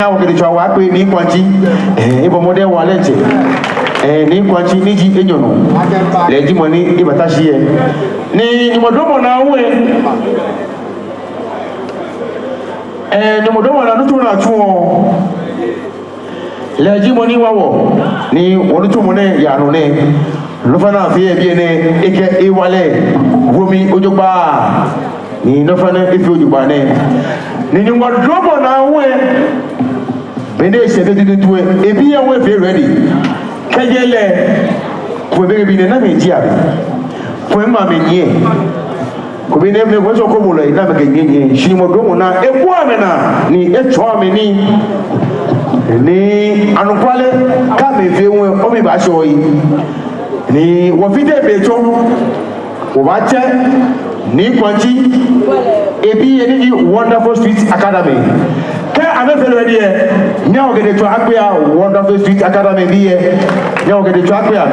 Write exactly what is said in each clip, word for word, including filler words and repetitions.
Nyɛ Okɛdɛ Tswa Akpea, Nii Kwantsi. Ɛɛ, ebɔ mɔdɛŋ ewa lɛ diɛŋtsɛ. Ɛɛ, Nii Kwantsi ni ji enyɔ nɔ, lɛ ji mɔ ni ebata shi yɛ. Ni Nyɔŋmɔ duromɔ naa hu lɛ, ɛɛ, Nyɔŋmɔ duromɔ naa nitsumɔ ni atsuɔ, lɛ ji mɔ ni wa wɔ, ni wɔnitsumɔ nɛɛ yaa nɔ nɛɛ. Nɔ fɛɛ nɔ ni afeɔ yɛ biɛ nɛɛ, ekɛ ewala woɔ mli jogbaŋŋ. Ni nɔ fɛɛ nɔ efeɔ jogbaŋŋ nɛɛ. Ni Nyɔŋmɔ duromɔ naa hu lɛ, be ni eshɛ be tuuntu lɛ, ebii lɛ hu efee ready. Kɛjɛ lɛ, kome be kɛ be ni namɛi ji abi, kome mɛi nyiɛ, kome ni mɛi kome sɔ ko bolɔ yi namɛi kɛ nyiɛ nyiɛ. Shi Nyɔŋmɔ duromɔ naa ebu amɛnaa ni etsɔɔ amɛ nii. Ni anɔkwale, kɛ amɛfee hu lɛ, omli baashɛ oyi. Ni wɔfite be tsɔ, wɔbaatsɛ Nii Kwantsi ebii lɛ ni ji Wonderful Street Academy. Kɛ amɛfee ready lɛ, nyɛ Okɛdɛ Tswa Akpea, Wonderful Street Academy bii lɛ, nyɛ Okɛdɛ Tswa Akpea.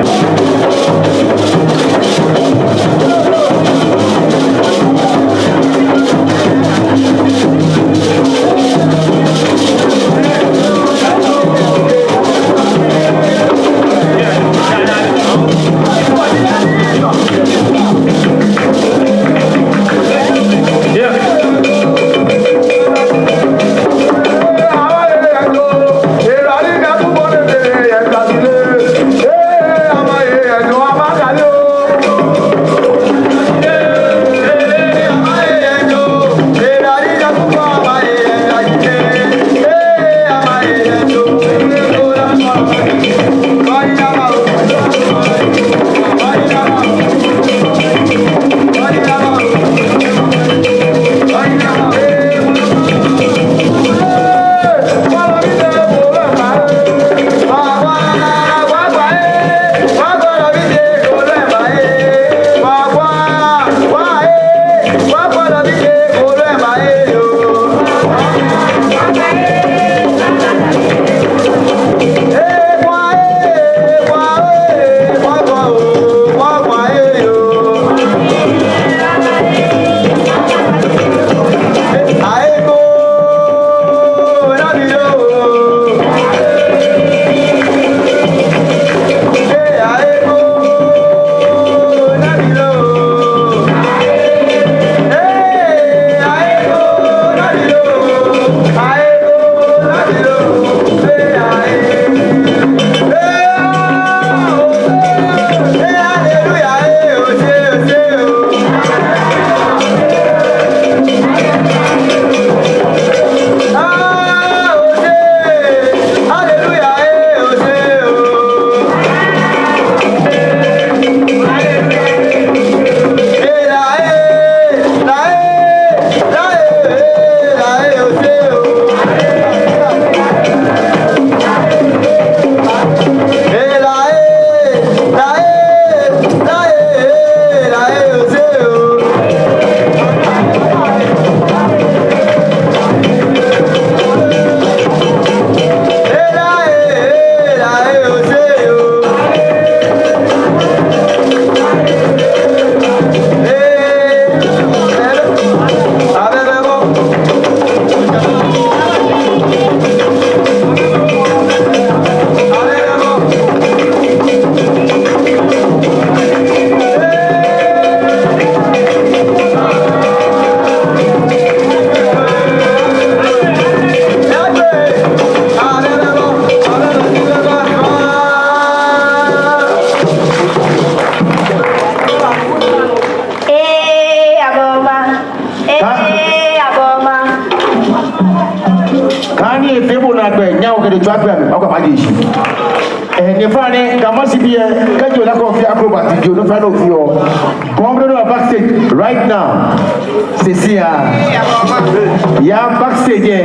Ee, abɔma. Ee, abɔma. Kɛ ani efee bo naakpɛɛ, nyɛ Okɛdɛ Tswa Akpea mli, okɛ maji shi. Ɛɛ, nyɛfainɛ, Ga Mashie bii lɛ, kɛji ole akɛ ofee acrobat, ji nɔ fɛɛ nɔ ofeɔ, come down backstage right now. Sisi ya. Ya backstage lɛ,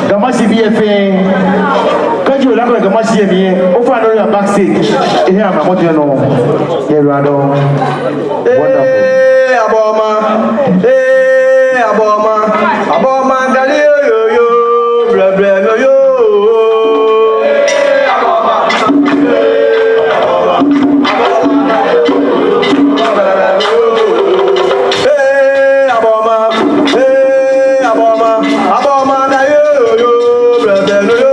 Ga Mashie bii lɛ fɛɛ. Kɛji ole akɛ Ga Mashie mli lɛ, ofainɛ oya backstage. Ehe ama mɔtɛ nɔ. Yɛ rado. Wonderful. Ee, abɔma. Ee, abɔma. Abɔma gali yo yo yo. Blɛ blɛ yo yo. Ee, abɔma. Ee, abɔma. Abɔma gali yo yo yo. Blɛ blɛ yo yo.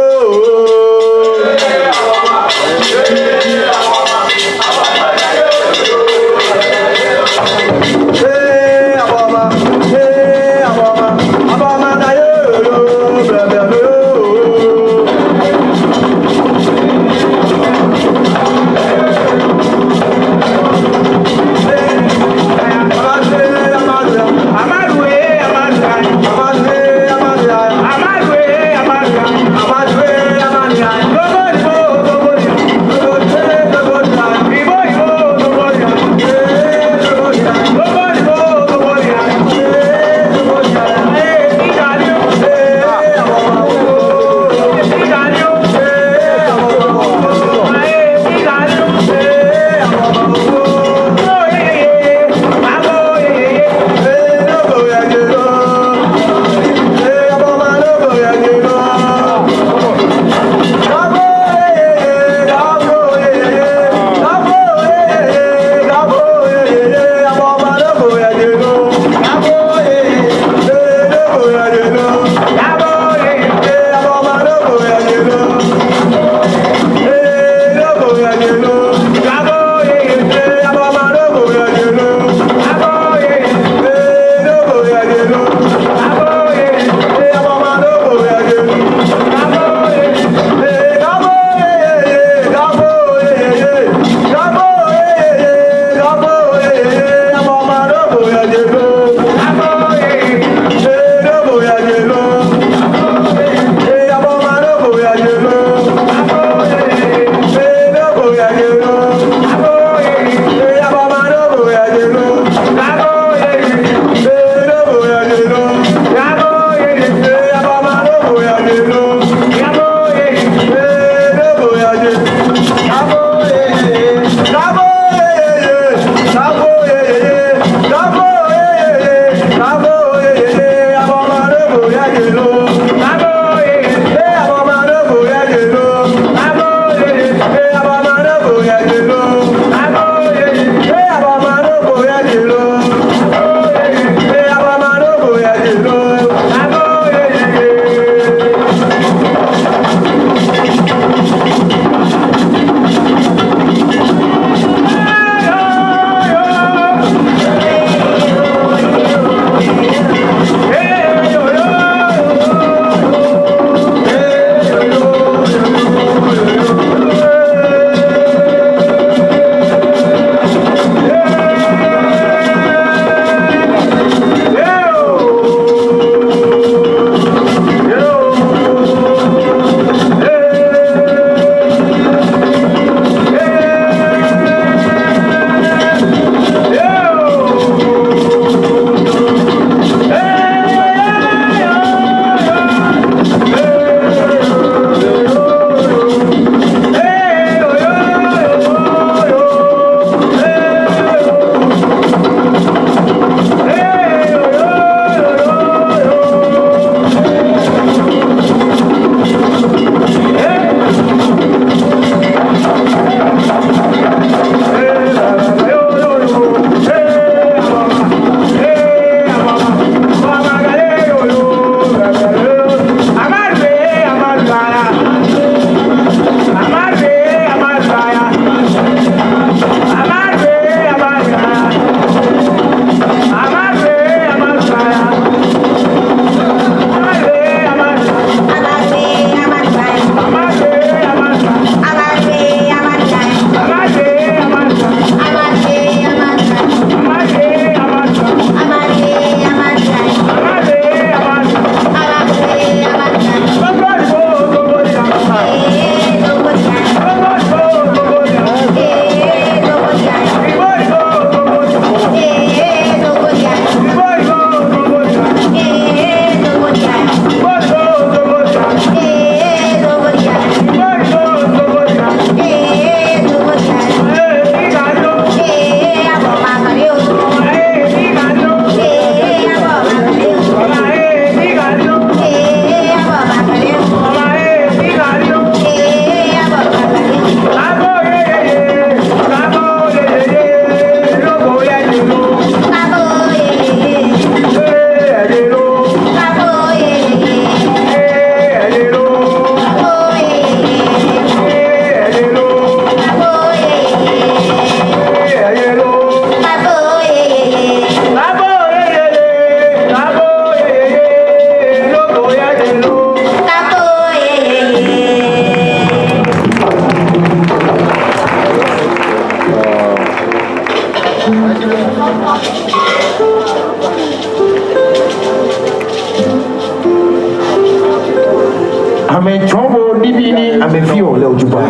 Tsɔɔ bo nibii ni amɛfeɔ lɛ jogbaŋŋ.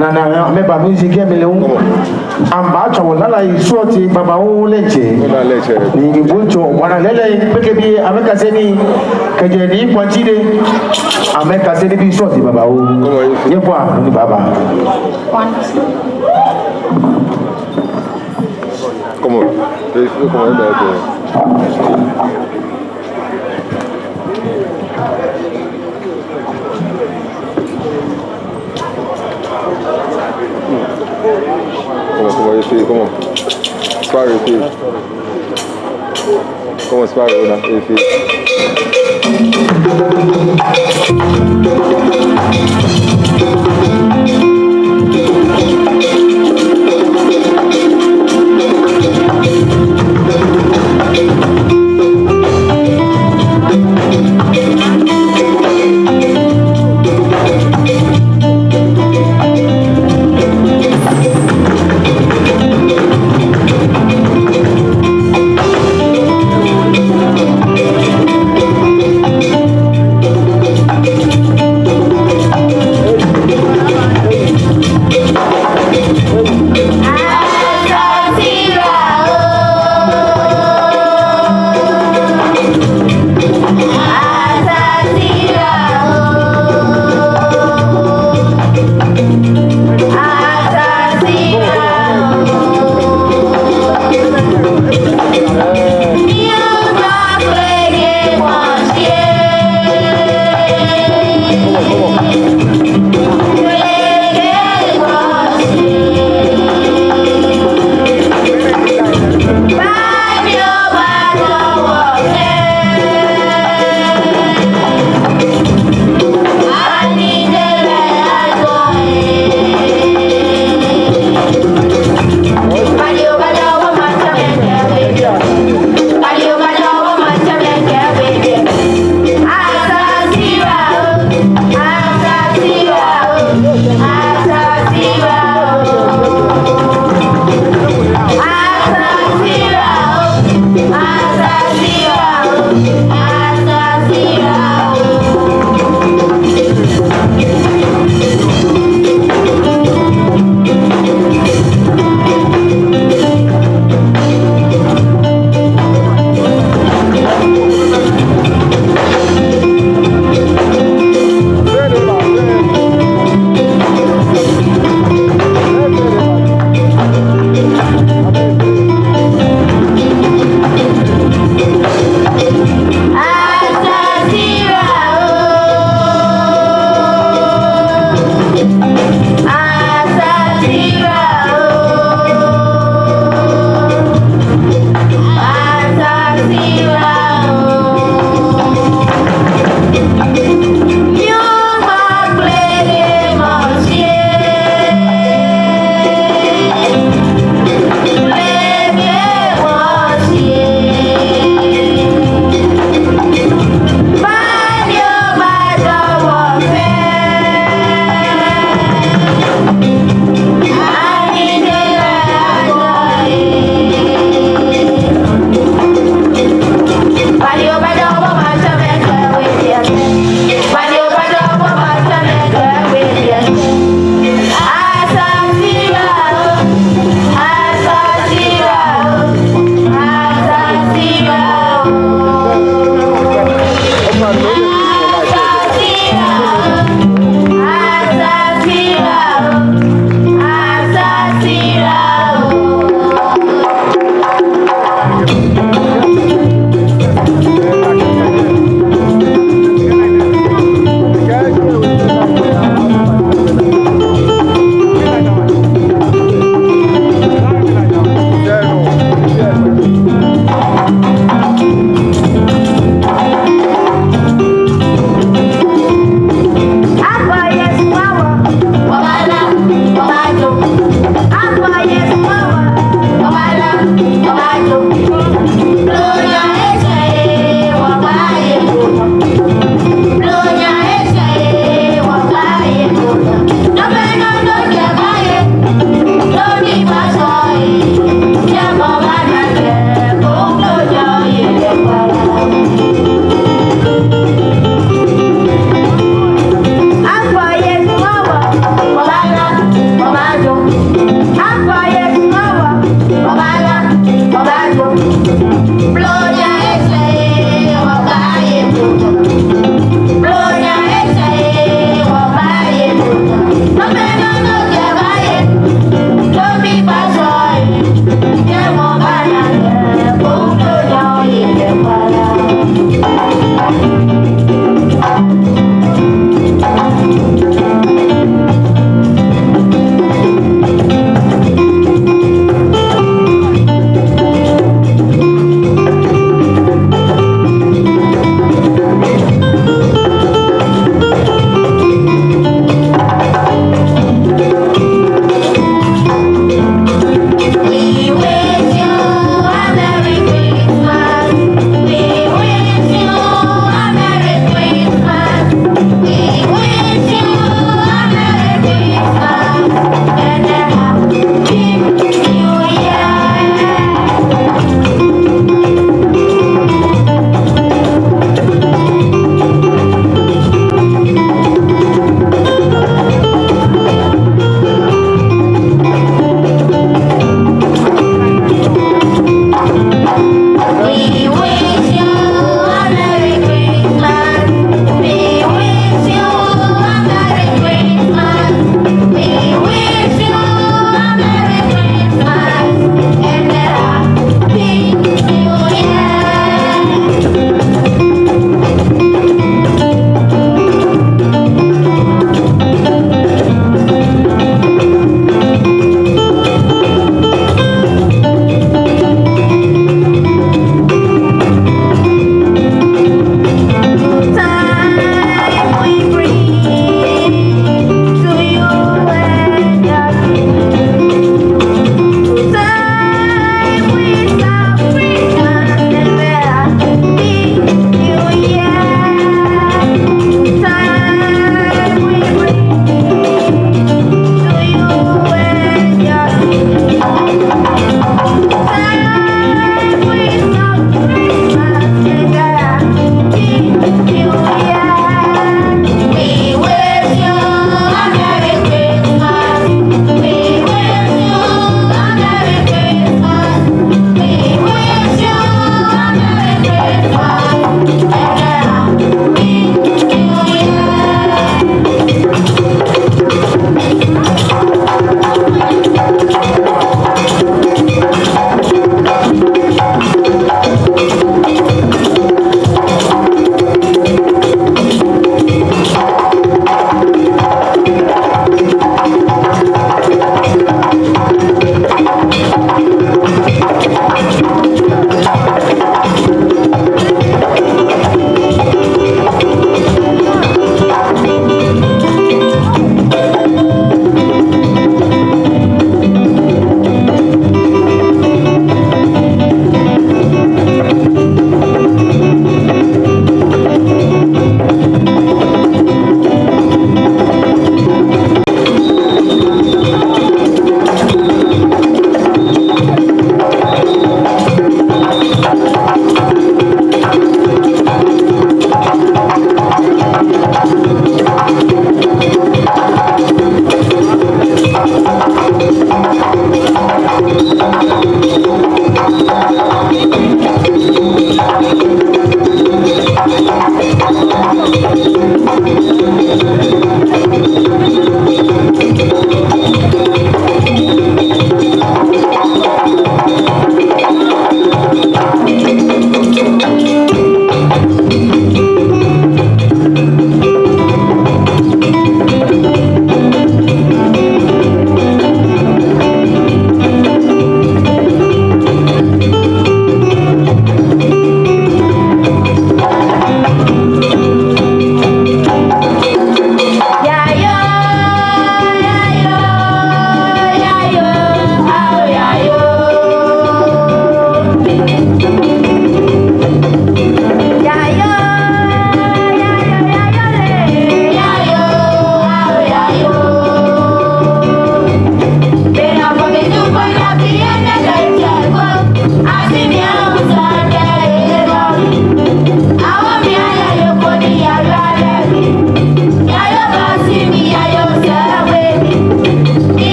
Naa, naa, amɛba music lɛ mli lɛ hu. Amɛbaatswa wɔ lalai srɔtoi babaoo lɛ diɛŋtsɛ. Ni mibɔi tsɔ, wɔna lɛɛlɛŋ, kpekpebii amɛkase nii, kɛjɛ Nii Kwantsi dɛŋ, amɛkase nibii srɔtoi babaoo. Nyɛkwɛa nɔ ni baaba. Come on. Come on, come on. Come on, come on, you see, come on. Sorry, you see. Come on, Sparrow, now, you see.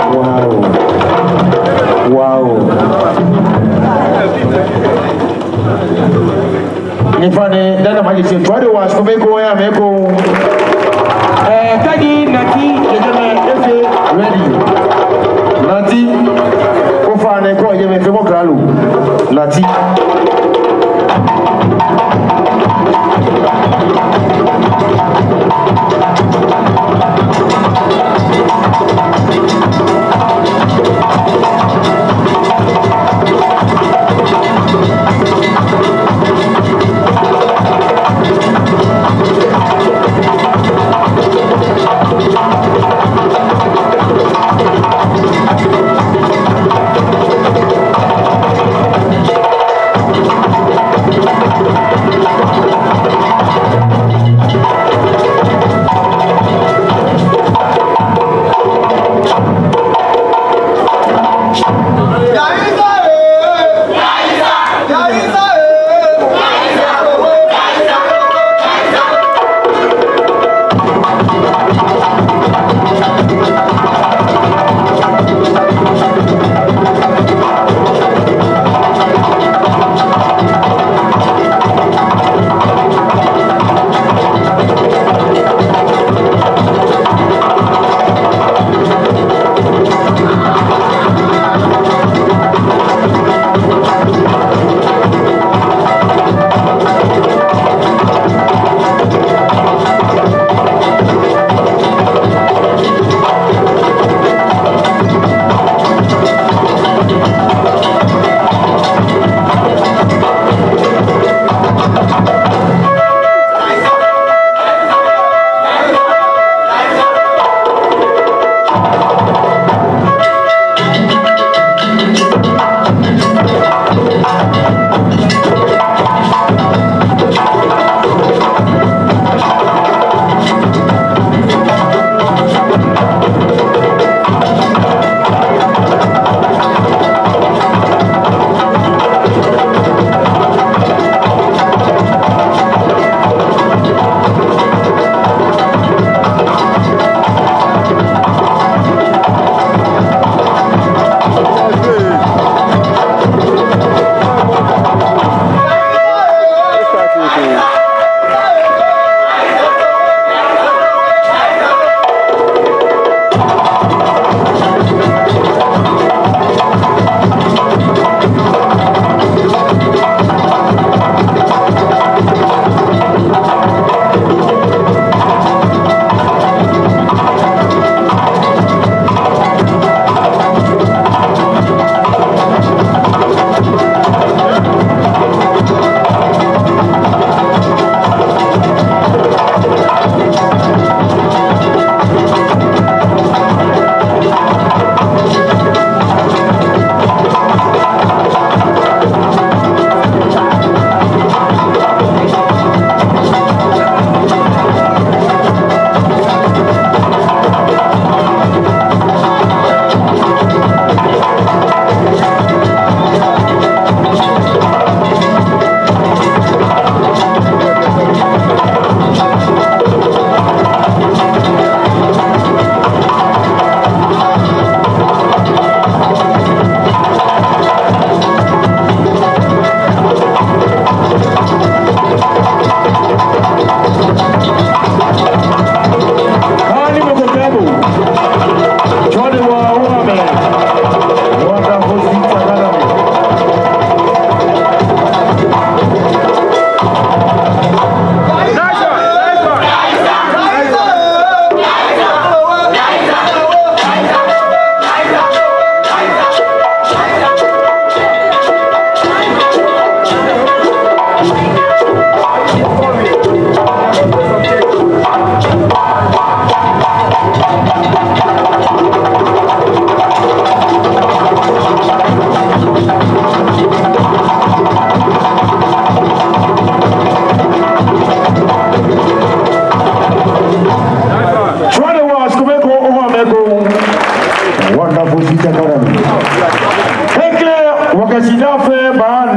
Wow. Wow. Ni fani, dana maji se, try to watch, kome ko ya me ko. Eh, Tagi, Nati, yejeme, efe, ready. Nati, ofainɛ, ko yejeme, fe mɔ kralo. Nati.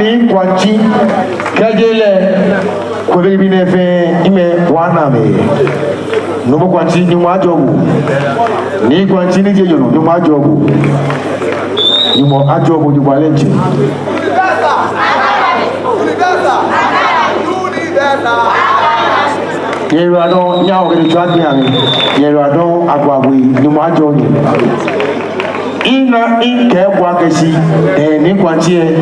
Nii Kwantsi, kɛjɛ lɛ, kwɛ bɔ ni bii nɛɛ fɛɛ, amɛwa amɛhe. Nuumo Kwantsi, Nyɔŋmɔ ajɔɔ bo. Nii Kwantsi ni ji enyɔ nɔ, Nyɔŋmɔ ajɔɔ bo. Nyɔŋmɔ ajɔɔ bo, Nyɔŋmɔ alɛ ntsɛ. Nyɛyiwaladɔŋŋ, nyɛhaa wɔkɛ nitsumɔ kpee amɛ. Nyɛyiwaladɔŋŋ, Akwabui, Nyɔŋmɔ ajɔɔ nyɛ. Ina, ikɛ bua kɛshi, eh, Nii Kwantsi, eh,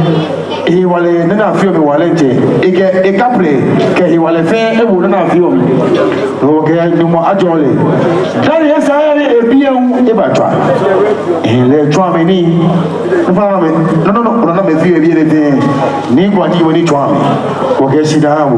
hewalɛ ni afeɔ mi hewalɛ ntsɛ. Ekɛ, ekaplɛ, kɛ hewalɛ fɛɛ, ewo ni afeɔ mi. Okɛ Nyɔŋmɔ ajɔɔ lɛ. Dani esa ni ebi ewu, ebatswa. Eh, lɛ tswa mi nii. Nfa mi. No, no, no, no, no, mɛi fɛɛ, ebi lɛ tɛŋŋ. Nii Kwantsi, mɔ ni tswa mi. Okɛ shidaa aha bo.